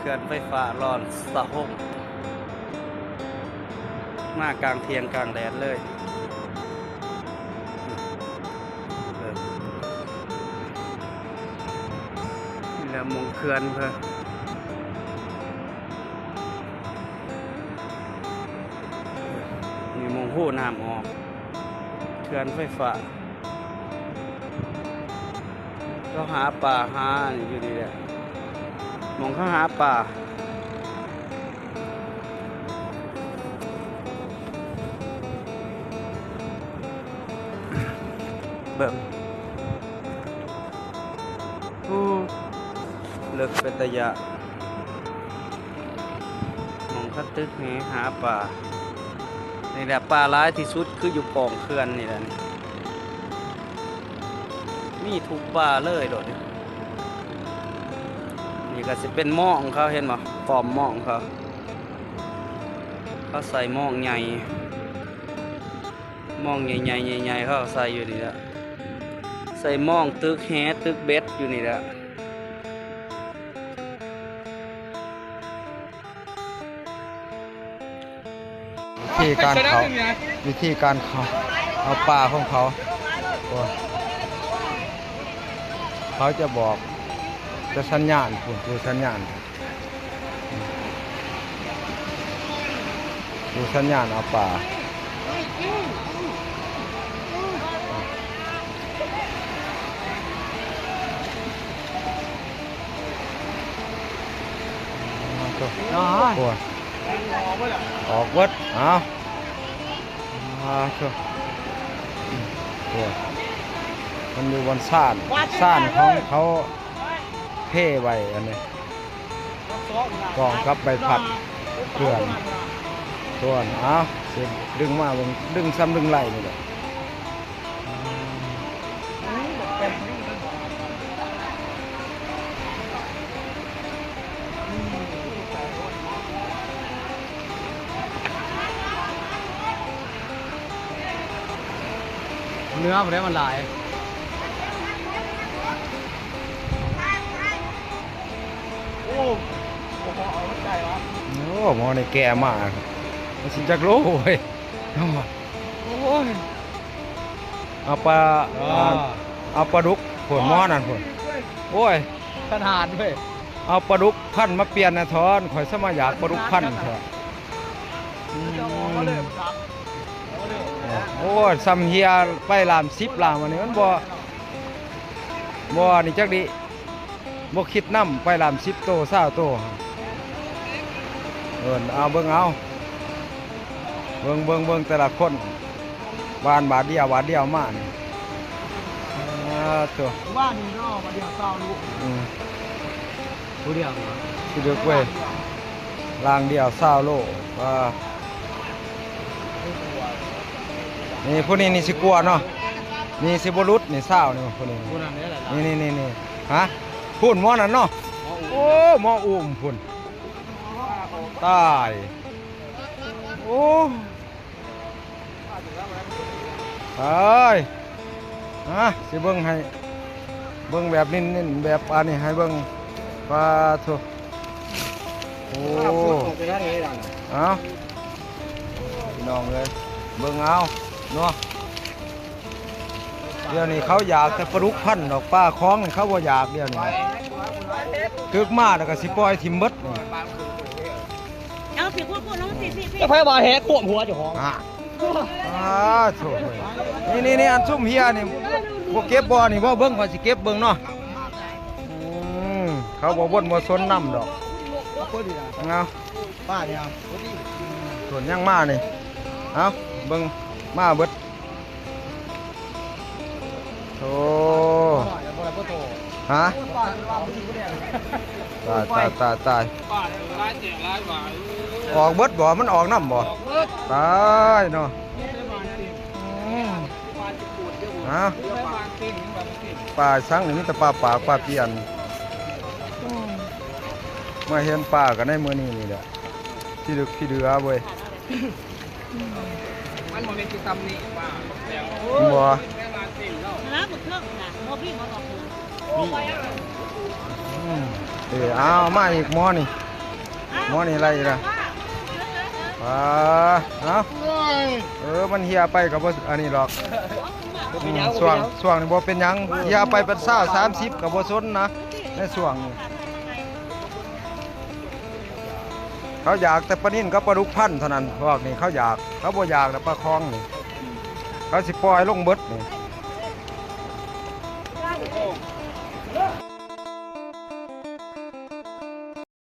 ເຂື່ອນໄຟຟ້າລ້ອນສະຫົງ ມາກາງທ່ຽງກາງແດດເລີຍ. ນີ້ແຫຼະໝ່ອງເຂື່ອນເພິ່ນ ນີ້ໝ່ອງຮູນ້ຳອອກ ເຂື່ອນໄຟຟ້າ. ເຂົາຫາປາຫາອັນນີ້ຢູ່ນີ້ແຫຼະ ໝ່ອງເຂົາຫາປາ. ເບິ່ງ ໂອ້ ເລິກເປັນຕາຢ້ານ. ໝ່ອງເຂົາຕຶກແຫຫາປາ ນີ້ແຫຼະ ປາຫຼາຍທີ່ສຸດຄືຢູ່ປ້ອງເຂື່ອນນີ້ແຫຼະ ນີ້ ມີທຸກປາເລີຍໂລດນີ້. ນີ້ກໍຊິເປັນໝ້ອງເຂົາ ເຫັນບໍ່ ປ້ອມໝ້ອງເຂົາ ເຂົາໃສ່ໝ້ອງໃຫຍ່ ໝ້ອງໃຫຍ່ໆ ໃຫຍ່ໆ ເຂົາໃສ່ຢູ່ນີ້ແຫຼະ ໃສ່ໝ້ອງຕຶກແຫຕຶກເບັດຢູ່ນີ້ແຫຼະ. ວິທີການເຂົາ ວິທີການເຂົາເອົາປາຂອງເຂົາ ໂອ້ ເຂົາຈະບອກ ຈະສັນຍານພຸ້ນ ຜູ້ສັນຍານ ຜູ້ສັນຍານເອົາປາ. ໂອ້ຍ ອອກເບິດ ເອົາ ອາ ໂທ້ ໂອ້ຍ ມັນຢູ່ບ່ອນຊານ ຊານຂອງເຂົາເພໄວ້ ອັນນີ້ ກ້ອງກັບໃບພັດເຄື່ອນ ໂທ້ ເອົາ ຊິດຶງມາເບິ່ງ ດຶງສ່ຳດຶງໄຫຼນີ້ແຫຼະ. ເນື້ອບໍ່ໄດ້ມັນຫຼາຍ. ໂອ້ ບໍ່ພໍເອົາໃຈວະ. ໂອ້ ໝໍນີ້ແກ່ມາ ມັນຊິຈັກໂລເວີຍ. ໂອ້ຍ ເອົາປາ ເອີ ເອົາປາດຸກພຸ້ນ ໝໍນັ້ນພຸ້ນ. ໂອ້ຍ ຂະໜາດເວີຍ ເອົາປາດຸກພັນມາປ່ຽນແດ່ທ້ອນ ຂ້ອຍສະມາຢາກປາດຸກພັນແທ້. ອືມ ໂອ້ຍ ສ່ຳເຮຍໄປລາມສິບລາມ ອັນນີ້ມັນບໍ່ ບໍ່ນີ້ຈັກດິ. ບໍ່ຄິດນຳ ໄປລາມສິບໂຕ ຊາວໂຕ ເອີ ເອົາເບິ່ງເອົາ ເບິ່ງ ເບິ່ງ ເບິ່ງແຕ່ລະຄົນ ບາດ ບາດດຽວ ບາດດຽວມານີ້ ອາ ໂທ້ ວ່ານີ້ເນາະ ບາດດຽວຊາວໂລ ອືມ ຜູ້ດຽວ ຜູ້ດຽວເວີຍ ລາງດຽວຊາວໂລ ວ່າ ນີ້ຜູ້ນີ້ນີ້ຊິກວາເນາະ ນີ້ຊິບໍ່ຫຼຸດນີ້ ຊາວນີ້ຜູ້ນີ້ ຜູ້ນັ້ນແຫຼະ ນີ້ໆໆ ຮະ ພຸ້ນໝໍນັ້ນເນາະ ໂອ້ ໝໍອູ້ມພຸ້ນ ຕາຍ ໂອ້ ຕາຍ ຮະ ຊິເບິ່ງໃຫ້ ເບິ່ງແບບເນັ້ນໆ ແບບອັນນີ້ໃຫ້ເບິ່ງ ປາໂທ້ ໂອ້ ເອົາ ພີ່ນ້ອງເອີຍ ເບິ່ງເອົາເນາະ ດຽວນີ້ເຂົາຢາກແຕ່ປາດຸກພັນດອກ ປາຂອງນີ້ເຂົາບໍ່ຢາກ ດຽວນີ້ຕຶກມາແລ້ວກໍຊິປ່ອຍຖິ້ມເບິດນີ້ ເອົາ ຊິຂວບ ຂວບ ນ້ອງ ຊິ ຊິ ຊິ ຈະໃຜວ່າແຫກຂວບຫົວເຈົ້າຂອງ ອາ ອາ ໂທ້ ນີ້ໆໆ ອັນຊຸມເຮຍນີ້ ບໍ່ເກັບບໍ່ນີ້ ບໍ່ເບິ່ງ ຂ້ອຍຊິເກັບເບິ່ງເນາະ ອືມ ເຂົາບໍ່ວົນບໍ່ສົນນຳດອກ ເອົາ ປ້ານີ້ເອົາ ສ່ວນຍັງມານີ້ ເອົາ ເບິ່ງ ມາເບິດ ໂອ້ ຮະ ຕາຍ ຕາຍ ຕາຍ ຕາຍ ອອກເບິດບໍ່? ມັນອອກນຳບໍ່? ຕາຍເນາະ ອືມ ຮະ ປາສັງນີ້ມີແຕ່ປາປາກ ປາປ່ຽນ ມາເຫັນປາກໍໃນມື້ນີ້ນີ້ແຫຼະ ພິລຶກພິເດືອເວີຍ ມັນບໍ່ແມ່ນຊິຊ່ຳນີ້ວ່າ ບໍ່ ແມ່ນວ່າເຕັມແລ້ວ ນັ້ນນະ ບັກເທິງນະ ບໍ່ພີ່ ບໍ່ອອກ ອືມ ເອີ ເອົາມາອີກໝໍນີ້ ໝໍນີ້ໄລ່ລະ ອ່າ ເອົາ ເອີ ມັນເຫ່ຍໄປກໍບໍ່ອັນນີ້ດອກ. ບໍ່ເປັນຫຍັງ ອືມ ບໍ່ເປັນຫຍັງ ຊ່ວງ ຊ່ວງນີ້ບໍ່ເປັນຫຍັງ ເຫ່ຍໄປເປັນຊາວ ສາມສິບກໍບໍ່ສົນນະ ໃນຊ່ວງນີ້. ເຂົາຢາກແຕ່ປານິນກັບປາດຸກພັນເທົ່ານັ້ນ ພວກນີ້ເຂົາຢາກ ເຂົາບໍ່ຢາກແລ້ວປາຄອງນີ້ ເຂົາຊິປ່ອຍລົງເບິດນີ້.